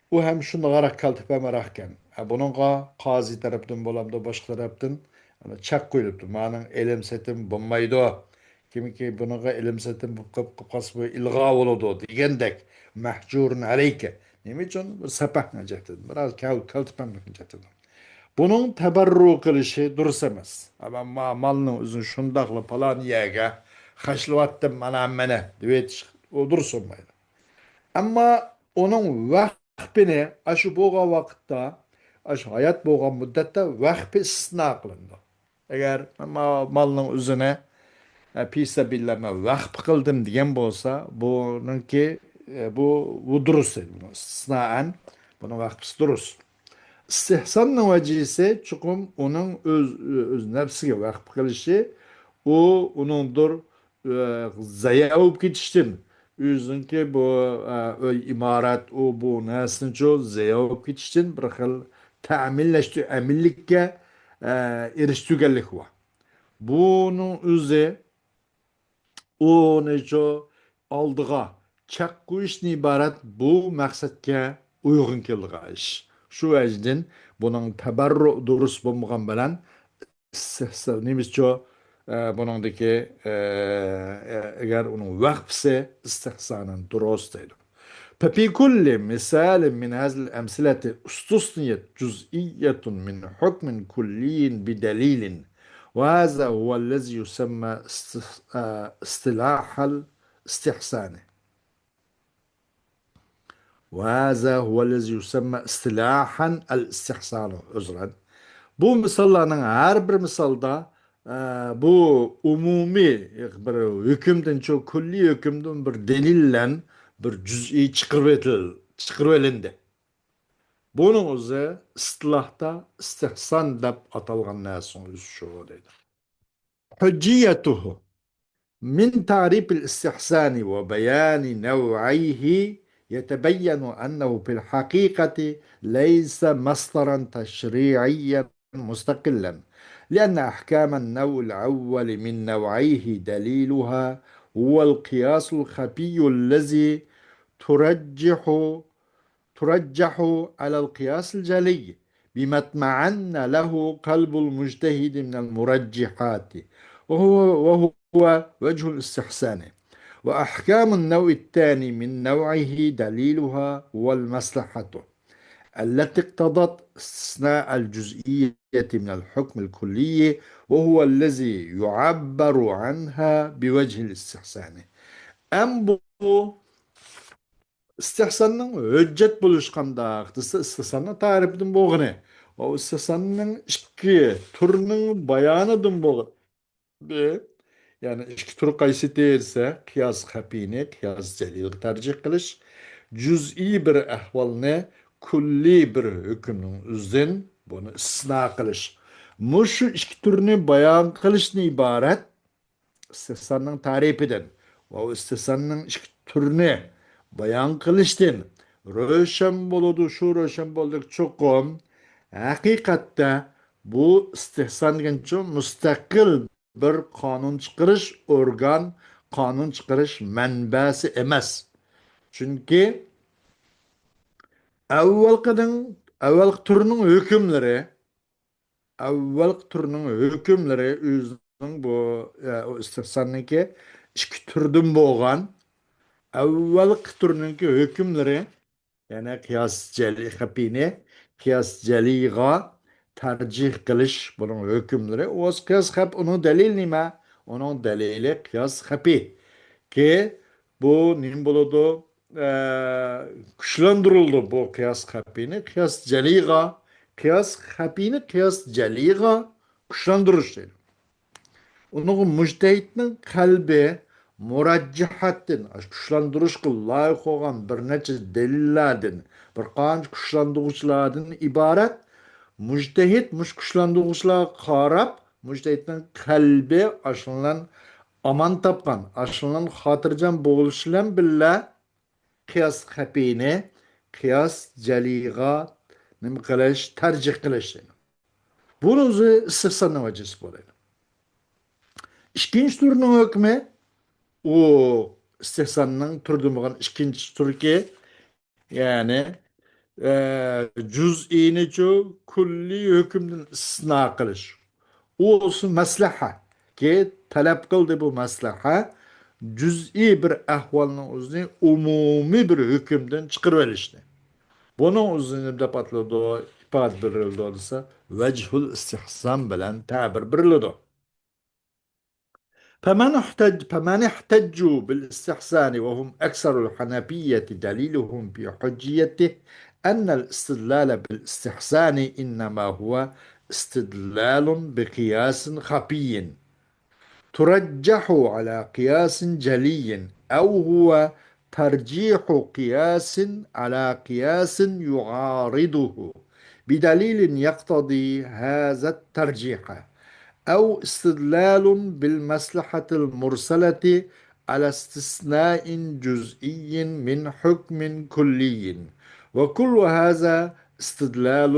ئۇ ھەم شۇنداقراق كالتە پەمراق ئىكەن. ئە، بۇنىڭغا قازى تەرەپتىن بولامدۇ، باشقا تەرەپتىن چەك قويۇلۇپتۇ. مانىڭ ئېلىم سېتىم بولمايدۇ. كىمكى بۇنىڭغا ئېلىم سېتىم قىلىپ، قىلىپ قالسا، بۇ ئىلغا بولىدۇ دېگەندەك، مەھجۇرۇن ئەلەيكە. نېمە ئۈچۈن؟ بىر سەپەھنىڭ جەھىتىدىن، بىراز كەل-، كالتە پەملىكنىڭ جەھىتىدىن. بۇنىڭ تەبەررۇ قىلىشى دۇرۇس ئەمەس. ئەمما ما-، مالنىڭ ئۆزىنى شۇنداقلا پالان يەرگە خەجلىۋەتتىم، مانا مەنە دېۋېتىش، ئۇ دۇرۇس بولمايدۇ. ئەمما ئۇنىڭ ۋەقپىنى ئاشۇ بولغان ۋاقىتتا، ئاشۇ ھايات بولغان مۇددەتتە ۋەقپى ئىستىسنا قىلىنىدۇ. ئەگەر ما-، مالنىڭ ئۆزىنى، ئە، پىسەبىللا مەن ۋەقپ قىلدىم دېگەن بولسا، بۇنىڭكى، ئە، بۇ، بۇ دۇرۇس دەيدۇ. بۇنىڭ ئىستىسنائەن، بۇنىڭ ۋەقپىسى دۇرۇس. ئىستىھساننىڭ ۋەجىسى چوقۇم ئۇنىڭ ئۆز، ئۆز نەپسىگە ۋەقپ قىلىشى، ئۇ ئۇنىڭدۇر، ئە، زايا بولۇپ كېتىشتىن، ئۆزىنىڭكى بۇ، ئە، ئۆي، ئىمارەت، ئۇ، بۇ نەرسىنىچۇ زايا بولۇپ كېتىشتىن بىر خىل تەمىنلەشتۈ-، ئەمىنلىككە، ئە، ئېرىشتۈرگەنلىك بار. بۇنىڭ ئۆزى ئۇنىچۇ ئالدىغا چەك قويۇشتىن ئىبارەت بۇ مەقسەتكە ئۇيغۇن كېلىدىغان ئىش. شۇ ۋەجىدىن بۇنىڭ تەبەررۇ دۇرۇس بولمىغان بىلەن ئىستىھسان، نېمىسىچۇ، ئە، بۇنىڭدىكى، ئە، ئە، ئەگەر ئۇنىڭ ۋەقپىسى ئىستىھسانەن دۇرۇس دەيدۇ. ففي كل مثال من هذه الأمثلة استثنيت جزئية من حكم كلي بدليل، وهذا هو الذي يسمى است-، آ، اصطلاح الاستحسان. وهذا هو الذي يسمى اصطلاحا الاستحسان. ئۆزرەن. بۇ مىساللارنىڭ ھەر بىر مىسالدا، ئە، بۇ ئومۇمىي بىر ھۆكۈمدىن، شۇ كۈللىي ھۆكۈمدىن بىر دەلىل بىلەن بىر جۈزئىي چىقىرىۋېتىل-، چىقىرىۋېلىندى. بۇنىڭ ئۆزى ئىستىلاھتا ئىستىھسان دەپ ئاتالغان نەرسىنىڭ ئۆزى شۇ دەيدۇ. حجيته. من تعريف الاستحسان وبيان نوعيه يتبين أنه في الحقيقة ليس مصدرا تشريعيا مستقلا، لأن أحكام النوع الأول من نوعيه دليلها هو القياس الخفي الذي ترجح ترجح على القياس الجلي بما اطمأن له قلب المجتهد من المرجحات، وهو، وهو وجه الاستحسان. وأحكام النوع الثاني من نوعه دليلها هو المصلحة التي اقتضت استثناء الجزئية من الحكم الكلي، وهو الذي يعبر عنها بوجه الاستحسان. ئەم بۇ ئىستىھساننىڭ ھۆججەت بولۇشى قانداق دېسە، ئىستىھساننىڭ تەرىپىدىن بولغىنى، ئۇ ئىستىھساننىڭ ئىككى تۈرىنىڭ بايانىدىن بولغىنى. يەنى ئىككى تۈر قايسى دېسە، قىياس خەپىينى قىياس جەلىلگە تەرجىھ قىلىش، جۈزئىي بىر ئەھۋالنى كۈللىي بىر ھۆكۈمنىڭ ئۆزىدىن بۇنى ئىستىسنا قىلىش. مۇشۇ ئىككى تۈرنى بايان قىلىشتىن ئىبارەت ئىستىھساننىڭ تەرىپىدىن ۋە ئۇ ئىستىھساننىڭ ئىككى تۈرىنى بايان قىلىشتىن روشەن بولىدۇ. شۇ روشەن بولدى، چوقۇم ھەقىقەتتە بۇ ئىستىھسان دېگەنچۇ مۇستەقىل بىر قانۇن چىقىرىش ئورگان، قانۇن چىقىرىش مەنبەسى ئەمەس. چۈنكى ئەۋۋەلقىنىڭ، ئەۋۋەلقى تۈرنىڭ ھۆكۈملىرى، ئەۋۋەلقى تۈرنىڭ ھۆكۈملىرى ئۆزىنىڭ بۇ، ئە، ئۇ ئىستىھساننىڭكى ئىككى تۈردىن بولغان ئەۋۋەلقى تۈرنىڭكى ھۆكۈملىرى، يەنى قىياس جەلى خەپىنى قىياس جەلىغا تەرجىھ قىلىش بۇنىڭ ھۆكۈملىرى. ئۇ قىياس خەپ، ئۇنىڭ دەلىلى نېمە؟ ئۇنىڭ دەلىلى قىياس خەپىكى بۇ نېمە بولىدۇ؟ ئە، كۈچلەندۈرۈلىدۇ بۇ قىياس خەپىنى قىياس جەلىغا، قىياس خەپىنى قىياس جەلىغا كۈچلەندۈرۈش دەيدۇ. ئۇنىڭغا مۇجتەھىدنىڭ قەلبى مۇراجىئەتتىن، كۈچلەندۈرۈشكە لايىق بولغان بىر نەچچە دەلىللەردىن، بىر قانچە كۈچلەندۈرگۈچىلەردىن ئىبارەت. مۇجتەھىد مۇشۇ كۈچلەندۈرگۈچىلەرگە قاراپ، مۇجتەھىدنىڭ قەلبى ئاشۇنىڭ بىلەن ئامان تاپقان، ئاشۇنىڭ بىلەن خاتىرجەم بولۇشى بىلەن بىللە، قىياس خەپىنى قىياس جەلىغا نېمە قىلىش، تەرجىھ قىلىش. بۇنىڭ ئۆزى ئىستىھساننىڭ ۋەجىسى بولىدۇ. ئىككىنچى تۈرنىڭ ھۆكمى، ئۇ ئىستىھساننىڭ تۈردىن بولغان ئىككىنچى تۈركى، يەنى، ئە، جۈزئىينىچۇ كۈللىي ھۆكۈمدىن ئىستىسنا قىلىش. ئۇ بولسا مەسلىھە. كى تەلەپ قىلدى بۇ مەسلىھە جۈزئىي بىر ئەھۋالنىڭ ئۆزىنى ئومۇمىي بىر ھۆكۈمدىن چىقىرىۋېلىشنى. بۇنىڭ ئۆزىنى نېمە دەپ ئاتىلىدۇ، ئىپادە بېرىلىدۇ دېسە، ۋەجھۇل ئىستىھسان بىلەن تەبىر بېرىلىدۇ. فمن احتج، فمن احتجوا بالاستحسان وهم أكثر الحنفية دليلهم في حجيته أن الاستدلال بالاستحسان إنما هو استدلال بقياس خفي ترجح على قياس جلي، أو هو ترجيح قياس على قياس يعارضه بدليل يقتضي هذا الترجيح، أو استدلال بالمصلحة المرسلة على استثناء جزئي من حكم كلي، وكل هذا استدلال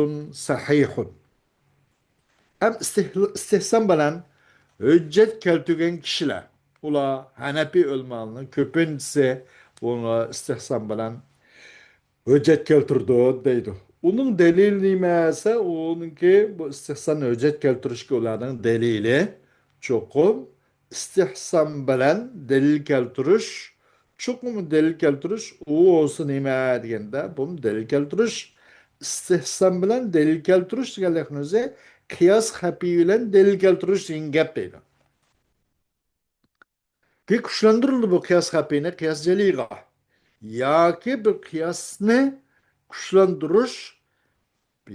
صحيح. ئەم ئىستىھ-، ئىستىھسان بىلەن ھۆججەت كەلتۈرگەن كىشىلەر، ئۇلار ھەنەپىي ئۆلىمالارنىڭ كۆپىنچىسى بۇنى ئىستىھسان بىلەن ھۆججەت كەلتۈرىدۇ دەيدۇ. ئۇنىڭ دەلىلى نېمە دېسە، ئۇنىڭكى بۇ ئىستىھسان ھۆججەت كەلتۈرۈشكە ئۇلارنىڭ دەلىلى چوقۇم ئىستىھسان بىلەن دەلىل كەلتۈرۈش، چوقۇم دەلىل كەلتۈرۈش، ئۇ بولسا نېمە دېگەندە، بۇمۇ دەلىل كەلتۈرۈش، ئىستىھسان بىلەن دەلىل كەلتۈرۈش دېگەنلىكنىڭ ئۆزى قىياس خەپىي بىلەن دەلىل كەلتۈرۈش دېگەن گەپ دەيدۇ. كۈچلەندۈرۈلدى بۇ قىياس خەپىينى قىياس جەلىغا. ياكى بىر قىياسنى كۈچلەندۈرۈش،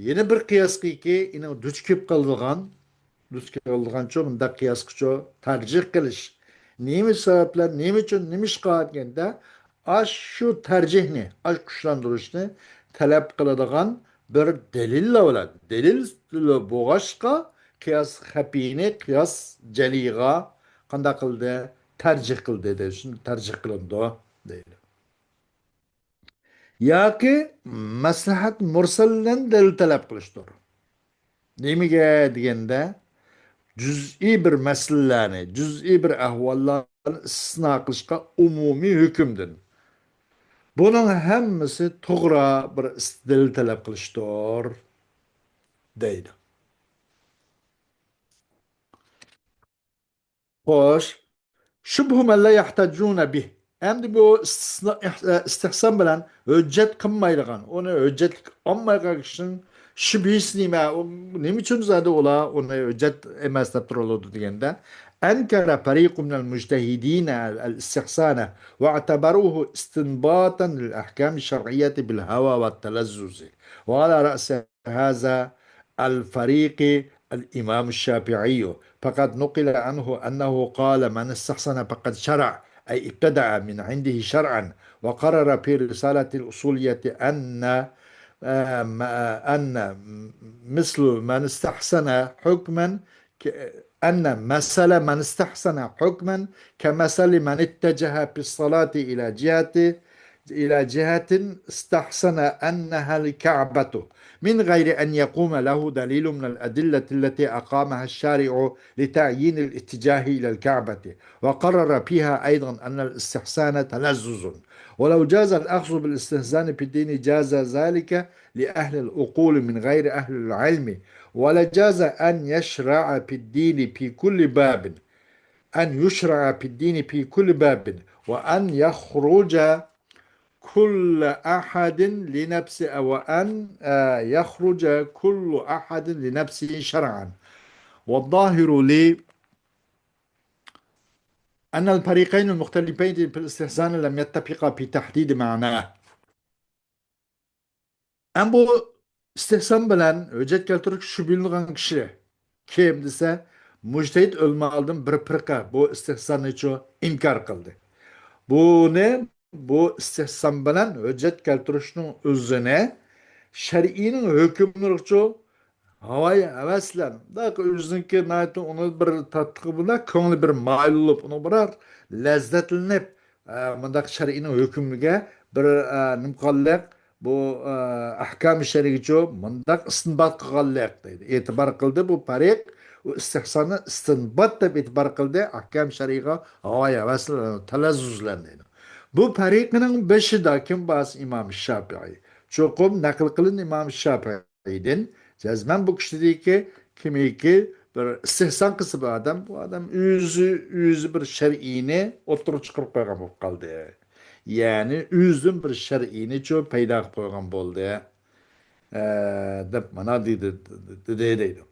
يەنە بىر قىياسقىكى، ئېنىڭ دۇچ كېلىپ قالىدىغان، دۇچ كېلىدىغانچۇ، مۇنداق قىياسقىچۇ تەرجىھ قىلىش. نېمە سەۋەب بىلەن، نېمە ئۈچۈن، نېمىشقا دېگەندە، ئاشۇ تەرجىھنى، ئاشۇ كۈچلەندۈرۈشنى تەلەپ قىلىدىغان بىر دەلىللەر بولىدۇ. دەلىل بولغاچقا، قىياس خەپىينى قىياس جەلىغا قانداق قىلدى؟ تەرجىھ قىلدى دەيدۇ. شۇنداق تەرجىھ قىلىنىدۇ دەيدۇ. ياكى مەسلىھەت مۇرسەل بىلەن دەلىل تەلەپ قىلىشتۇر. نېمىگە دېگەندە، جۈزئىي بىر مەسىلىلەرنى، جۈزئىي بىر ئەھۋاللارنى ئىستىسنا قىلىشقا ئومۇمىي ھۆكۈمدىن. بۇنىڭ ھەممىسى توغرا بىر ئىس-، دەلىل تەلەپ قىلىشتۇر دەيدۇ. خوش. شبه من لا يحتجون به. ئەمدى بۇ ئىستىسنا، ئىھ-، ئىستىھسان بىلەن ھۆججەت قىلمايدىغان، ئۇنى ھۆججەتلىك ئالمايدىغان كىشىنىڭ شۈبھىسى نېمە؟ ئۇ نېمە ئۈچۈن زادى ئۇلار ئۇنى ھۆججەت ئەمەس دەپ تۇرۇلىدۇ دېگەندە، أنكر فريق من المجتهدين الاستحسان واعتبروه استنباطا للأحكام الشرعية بالهوى والتلذذ، وعلى رأس هذا الفريق الإمام الشافعي، فقد نقل عنه أنه قال: من استحسن فقد شرع، أي ابتدع من عنده شرعا، وقرر في رسالة الأصولية أن، آه، م-، أن مثل من استحسن حكما ك-، أن مثل من استحسن حكما كمثل من اتجه في الصلاة إلى جهة إلى جهة استحسن أنها الكعبة من غير أن يقوم له دليل من الأدلة التي أقامها الشارع لتعيين الاتجاه إلى الكعبة، وقرر فيها أيضا أن الاستحسان تلذذ، ولو جاز الأخذ بالاستحسان في الدين جاز ذلك لأهل العقول من غير أهل العلم، ولجاز أن يشرع في الدين في كل باب، أن يشرع في الدين في كل باب، وأن يخرج كل أحد لنفسه، وأن، آه، يخرج كل أحد لنفسه شرعا. والظاهر لي أن الفريقين المختلفين في الاستحسان لم يتفقا في تحديد معناه. ئەمما بۇ ئىستىھسان بىلەن ھۆججەت كەلتۈرۈش شۈبھىلىنىدىغان كىشى كىم دېسە، مۇجتەھىد ئۆلىمالىرىدىن بىر پىرقە بۇ ئىستىھساننىچۇ ئىنكار قىلدى. بۇنى، بۇ ئىستىھسان بىلەن ھۆججەت كەلتۈرۈشنىڭ ئۆزىنى شەرئىينىڭ ھۆكۈملىرىچۇ ھاۋايى ھەۋەس بىلەن، مۇنداق ئۆزىنىڭكى ناھايىتى ئۇنى بىر تاتلىقى بىلەن كۆڭلى بىر مايىل بولۇپ، ئۇنىڭ بىرەر لەززەتلىنىپ، ئە، مۇنداق شەرئىينىڭ ھۆكمىگە بىر، ئە، نېمە قىلغانلىق، بۇ، ئە، ئەھكام شەرئىيگىچۇ مۇنداق ئىستىنبات قىلغانلىق دەيدۇ. ئېتىبار قىلدى بۇ پەرىق، ئۇ ئىستىھساننى ئىستىنبات دەپ ئېتىبار قىلدى، ئەھكام شەرئىيغا ھاۋايى ھەۋەس بىلەن، تەلەززۇز بىلەن دەيدۇ. بۇ پەرىقنىڭ بېشىدا كىم بار؟ ئىمام شاپىئىي. چوقۇم نەقىل قىلىندى ئىمام شاپىئىي. ئىدىن جەزمەن بۇ كىشىدىكى كىمىكى بىر ئىستىھسان قىلسا بۇ ئادەم، بۇ ئادەم ئۆزى، ئۆزى بىر شەرئىينى ئوتتۇرىغا چىقىرىپ قويغان بولۇپ قالدى. يەنى ئۆزىدىن بىر شەرئىينىچۇ پەيدا قىلىپ قويغان بولدى، ئە، دەپ مانا دېدى، دېدى دەيدۇ.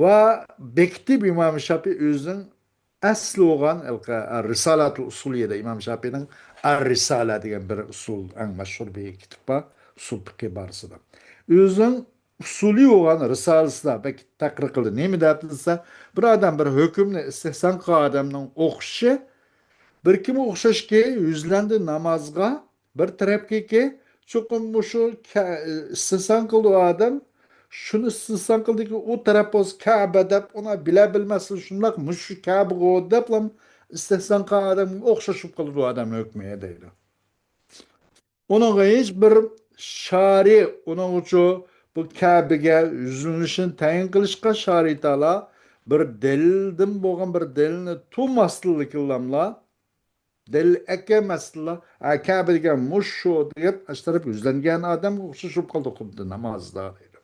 ۋە بېكىتىپ ئىمام شاپىئىي ئۆزىنىڭ ئەسلى بولغان رىسالەتۇل ئۇسۇلىيەدە ئىمام شاپىئىينىڭ ئەر رىسالە دېگەن بىر ئۇسۇل، ئەڭ مەشھۇر بىر كىتاب بار، ئۇسۇل پىقى بارىسىدا. ئۆزىنىڭ ئۇسۇلى بولغان رىسالىسىدا بەك تەقرىر قىلدى. نېمە دەپ دېسە، بىر ئادەم بىر ھۆكۈمنى ئىستىھسان قىلغان ئادەمنىڭ ئوخشىشى، بىر كىمگە ئوخشاشكى، يۈزلەندى نامازغا، بىر تەرەپكىكى، چوقۇم مۇشۇ كە-، ئىستىھسان قىلدى ئۇ ئادەم، شۇنى ئىستىھسان قىلدىكى، ئۇ تەرەپ بولسا كەبە دەپ، ئۇنى بىلە بىلمەسلا شۇنداق، مۇشۇ كەبىغۇ دەپلا ئىستىھسان قىلغان ئادەمگە ئوخشاش بولۇپ قالىدۇ ئۇ ئادەم ھۆكمى دەيدۇ. ئۇنىڭغا ھېچ بىر شارى، ئۇنىڭغىچۇ بۇ كەبىگە يۈزلىنىشنى تەيىن قىلىشقا شارى تالا بىر دەلىلدىن بولغان بىر دەلىلنى تۇماستىنلىكىنلاملا، دەلىل ئەكەلمەستىنلا، ھە، كەبە دېگەن مۇشۇ دەپ ئاشۇ تەرەپكە يۈزلەنگەن ئادەمگە ئوخشاش بولۇپ قالدى خۇددى نامازدا دەيدۇ.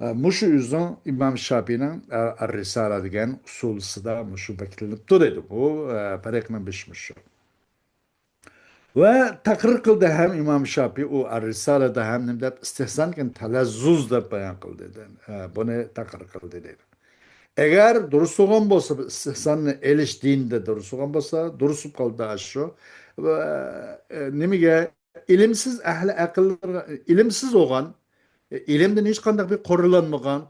ھە، مۇشۇ ئۆزىنىڭ ئىمام شاپىئىنىڭ، ھە، ئەر رىسالە دېگەن ئۇسۇلىسىدا مۇشۇ بەكىتلىنىپتۇ دەيدۇ. بۇ، ھە، پەرىقنىڭ بېشى مۇشۇ. ۋە تەقرىر قىلدى ھەم ئىمام شاپىئىي ئۇ ئەر رىسالەدە ھەم نېمە دەپ ئىستىھسان دېگەن تەلەززۇز دەپ بايان قىلدى. ھە، بۇنى تەقرىر قىلدى دەيدۇ. ئەگەر دۇرۇس بولغان بولسا، بىز ئىستىھساننى ئېلىش دىنىدا دۇرۇس بولغان بولسا، دۇرۇس بولۇپ قالدى شۇ. ۋە، ئە، نېمىگە؟ ئىلىمسىز ئەھلى ئەقىل، ئىلىمسىز بولغان، ئە، ئىلىمدىن ھېچقانداق بىر قوراللانمىغان،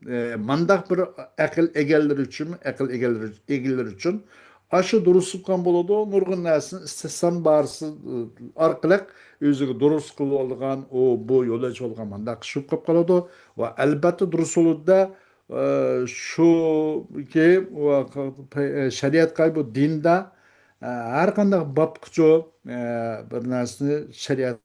ئە، مانداق بىر ئەقىل ئىگىلىرى ئۈچۈن، ئەقىل ئىگىلىرى، ئىگىلىرى ئۈچۈن ئاشۇ دۇرۇس بولغان بولىدۇ. نۇرغۇن نەرسىنى ئىستىھسان بارىسى، ئە، ئارقىلىق ئۆزىگە دۇرۇس قىلىۋالغان، ئۇ، بۇ يول ئېچىۋالغان مانداق ئىش بولۇپ قالىدۇ. ۋە ئەلبەتتە دۇرۇس بولىدۇ-دە، ئە، شۇكى، ۋە شەرىئەتقە بۇ دىندا، ئە، ھەر قانداق بابقىچۇ، ئە، بىر نەرسىنى شەرىئەت